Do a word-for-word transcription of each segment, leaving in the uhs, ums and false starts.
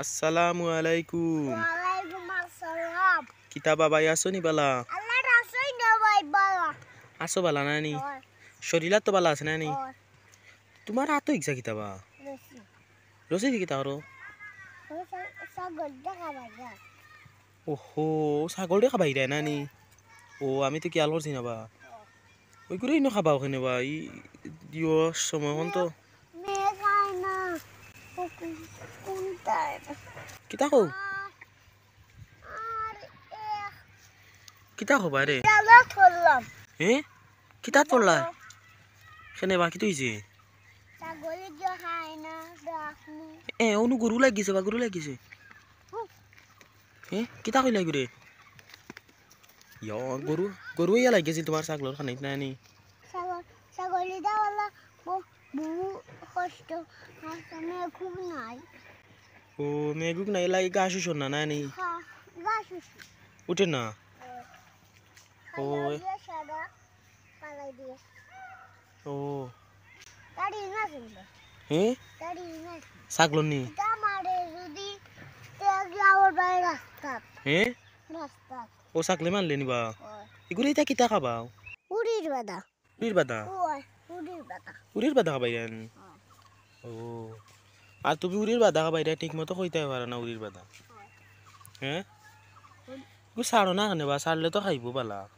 আসসালামু আলাইকুম। ওয়ালাইকুম আসসালাম। কিতা বা ভাই, আছো নি বালা? আল্লাহ রাসুল না ভাই বালা। আছো বালা না নি? অয়। শরীলাত তো বালা আছে না নি? অয়। তুমার আতো ইচ্ছা কিতা বা? রশি। রশি দি কিতা করো? ও ছা-, ছাগল দেখা ভাইয়া। ওহো, ছাগলরে খাবাইরায় না নি? ও, আমি তো খিয়াল করছি না বা। ওইগুরে ইনো খাবাও কেনে বা? ই দিও সময় অখন তো। মেয়ে খায় না। ও কো-, কোনটা এটা? কিতা কও? আর এক কিতা কও বা রে? ডালা ধরলাম। হে? কিতা ধরলা? কেনে বা, কিতা অইছে? ছাগলে গিয়ে খায় না, ডাকমু। এ, অনু গরু লাগিছে বা, গরু লাগিছে। হুম। হে? কিতা কইলা এগুরে? ইয়া, গরু, গরু ইয়া লাগিছিল তুমার ছাগলর খানিত না নি? ছাগল, ছাগল ইটা ওলা ব-, বহু কষ্ট, আর মেঘ নাই। ও, মেঘ নাই, লাগি ঘাস উঠে না, না নি? হ্যাঁ, ঘাস উঠে। উঠে না? ও। ও। খাইয়া দিয়ে সারা পালাই দিয়ে। ও। তার ইনা ছিল। হে? তার ইনা ছিল। ছাগল নি? ইটা মারে যদি, তে গিয়া ওর বাড়ি রাস্তাত। হে? রাস্তাত। ও, ছাগলে মারলে নি বা? অয়। এগুরে ইতা কিতা খাবাও? উরির বাদা। উরির বাদা? অয়, উরির বাদা। উরির বাদা খাবাইরায় নি? অয়। ও। আর তুমি উরির বাদা খাবাইরায়, ঠিক মতো কইতায় পারো না উরির বাদা। অয়। হে? উম। এগু ছাড়ো না কেনে বা, ছাড়লে তো খাইবো বালা।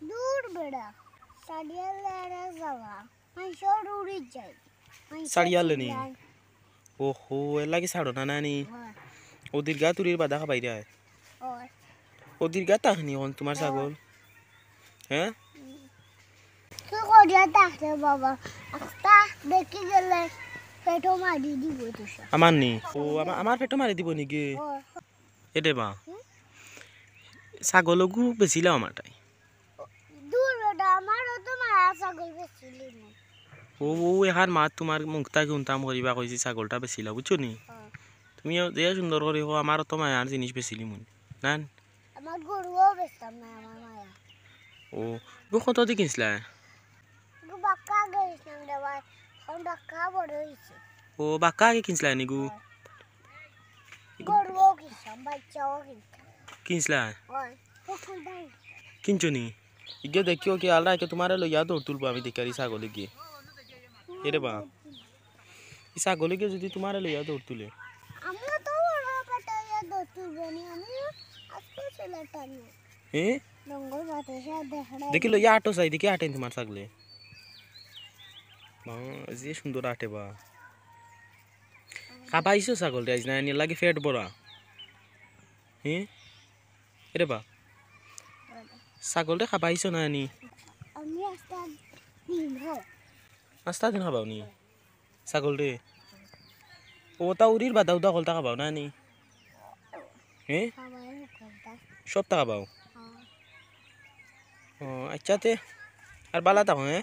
দূর বেটা, ছাড়িয়া লেরা যাওয়া। মাইনষর উড়ি যায়। মাইনষর ছাড়িয়া লেনি? চিল্লায়। ওহো, এর লাগি ছাড়ো না, না নি? অয়। ও দীর্ঘা তুরির বাদা খাবাইরায়। অয়। ও দীর্ঘা তাহনি অখন তুমার অয়। ছাগল? হে? উম। কি করিয়া থাকতে বাবা? একটা দেখি গেলে পেটো মারি দিব তো সব। আমার নি? ও, আমা-, আমার পেটো মারি দিব নি গি? অয়। এরে বা। হুম? ছাগল ওগু বেচিলাও আমার তাই। দূর বেটা, আমারও তো মায়া ছাগল বেচিলি না। ও, ও, এহার মা তুমার মুখ থাকি হুনতাম করিবা কইছি ছাগলটা বেচিলাও, বুঝছো নি? হ্যাঁ। তুমি যে সুন্দর করি কও, আমারও তো মায়ার জিনিস বেচিলি মুই। না? আমার গরুও বেচতাম না, আমার মায়া। ও, গো কত দি কিনছিলা? গো বাক্কা আগে কিনছিলাম রে ভাই, এখন বাক্কা বড় হইছে। ও, বাক্কা আগে কিনছিলা নি গো? হ্যাঁ। গরুও কিনছিলাম, বাচ্চাও কিনছিলাম। কিনছিলা? অয়, পুকুর দাই। কিনছো নি? ইগে দেখিও কি আলরা কে তুমারে লইয়া দৌড় তুলবো আমি দেখারি ছাগলে গিয়ে। এরে বা। ই ছাগলে গিয়ে যদি তুমারে লইয়া দৌড় তুলে। আমরা তো ওরা পাঠাইয়া দৌড় তুলবো নি, আমি আজকে চলে টানি। হে? জঙ্গল বাতাসে দেখরা। দেখি লইয়া আটো চাই, দেখি আটেন তুমার ছাগলে। বা, যে সুন্দর আটে বা। খাবাইছো ছাগলরে আইজ না, এনে লাগে পেট ভরা। হে? এরে বা। ছাগলরে খাবাইছো না আনি? আমি আস্তা দিন খাও। আস্তা দিন খাবাও নি? ছাগলরে? ও তা উরির বাদা উদা কলতা খাবাও না আনি? হে? খাবাই কলতা। সবতা খাবাও? হ্যাঁ। ও, আচ্ছা তে। আর বালা থাকো, হে?